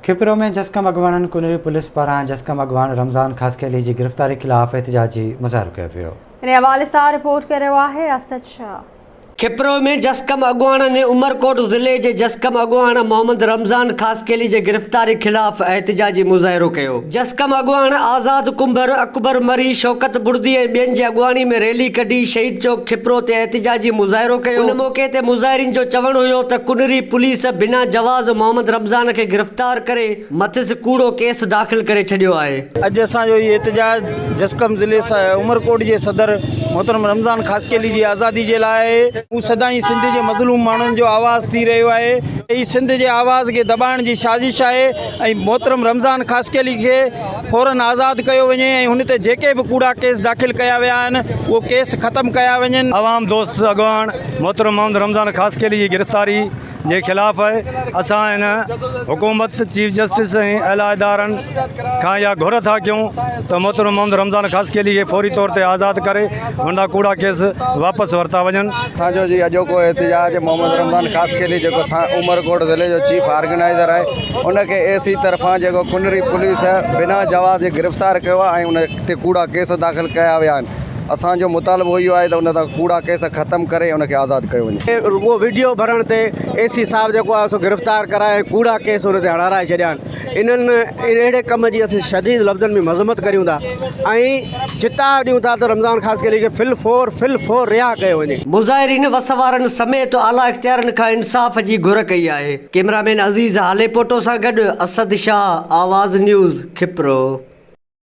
کپرو ۾ جسقم اڳواڻن ڪنري پوليس پاران جسقم اڳواڻ رمضان خاصخيلي جي گرفتاري خلاف احتجاجي مظاهرو ڪيو ويو. ان حوالي سان رپورٽ ڪري رهيو آهي اسد شاهه. کپرو ۾ جسقم اڳواڻن عمرڪوٽ ضلعي جي جسقم اڳواڻ محمد رمضان خاصخيلي جي گرفتاري خلاف احتجاجي مظاهرو ڪيو. جسقم اڳواڻ آزاد ڪنڀر، اڪبر مري، شوڪت بڙدي ۽ ٻين جي اڳواڻي ۾ ريلي ڪڍي شهيد چوڪ کپرو تي احتجاجي مظاهرو ڪيو. ان موقعي تي مظاهرين جو چوڻ هيو ته ڪنري پوليس بنا جواز محمد رمضان کي گرفتار ڪري مٿس ڪوڙو ڪيس داخل ڪري ڇڏيو آهي. اڄ اسان جو هي احتجاج جسقم ضلعي عمرڪوٽ جي صدر محترم رمضان خاصخيلي جي آزادي جي لاء آهي. هو سدائين سنڌ جي مظلوم ماڻهن جو آواز ٿي رهيو آهي. هي سنڌ جي آواز کي دٻائڻ جي سازش آهي ۽ محترم رمضان خاصخيلي کي فورن آزاد ڪيو وڃي ۽ هن تي جيڪي به ڪوڙا ڪيس داخل ڪيا ويا آهن اهو ڪيس ختم ڪيا وڃن. عوام دوست اڳواڻ محترم محمد رمضان خاصخيلي جي گرفتاري جي خلاف آهي اسان هن حڪومت چيف جسٽس ۽ اعليٰ ادارن کان اها گهر ٿا ڪيون ته محترم محمد رمضان خاصخيلي کي فوري طور تي آزاد ڪري هن جا ڪوڙا ڪيس واپس ورتا وڃن. اسان جو جي اڄوڪو احتجاج محمد رمضان خاصخيلي جيڪو عمرڪوٽ ضلعي جو چيف آرگنائيزر آهي ان کي اي سي طرفان جيڪو ڪنري پوليس بنا جواز جي گرفتار ڪيو آهي ۽ ان تي ڪوڙا ڪيس داخل ڪيا ويا آهن اسان جو مطالبو اهو آهي ته ان تان ڪوڙا ڪيس ختم ڪري ان کي آزاد ڪيو وڃي. رڳو وڊيو ڀرڻ تي اي سي صاحب جيڪو آهي سو گرفتار ڪرائي ۽ ڪوڙا ڪيس ان تي هڻارائي ڇڏيا آهن. انهن اهڙي ڪم جي اسين شديد لفظن ۾ مذمت ڪريون ٿا ۽ چتاء ڏيون ٿا ته رمضان خاصخيلي کي فل فور فل فور رها ڪيو وڃي. مظاهرين وس وارن سميت اعليٰ اختيارين کان انصاف جي گهر ڪئي آهي. ڪئميرا مين عزيز هاليپوٽو سان گڏ اسد شاهه، آواز نيوز، کپرو.